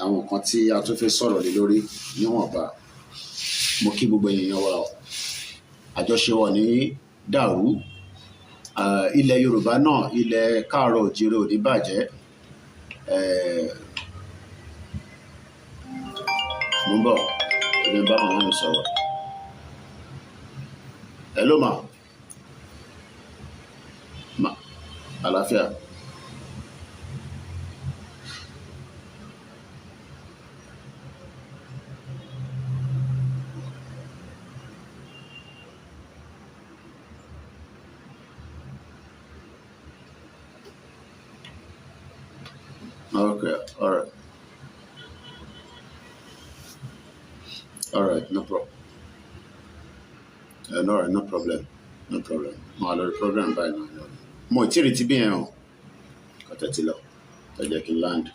Àwọn nǹkan tí a tún fẹ́ sọ̀rọ̀ lé lórí níwọ̀nba. Mo kí gbogbo èèyàn wa o. Àjọṣe wa ò ní dàrú. Ilẹ̀ Yorùbá náà, ilẹ̀ káàárọ̀ òjíire ò ní bàjẹ́. Mo ń bọ̀, èmi ń bá màmá mi sọ̀rọ̀. Hello ma. Ma, àlàáfíà. Okay, all right. All right, no problem. No, no problem. No problem. Mo wà lórí program báyìí náà. Mo ì tí ì rí ti bí yẹn o. Kọ́tẹ́ ti lọ. Ẹ jẹ́ kí n land.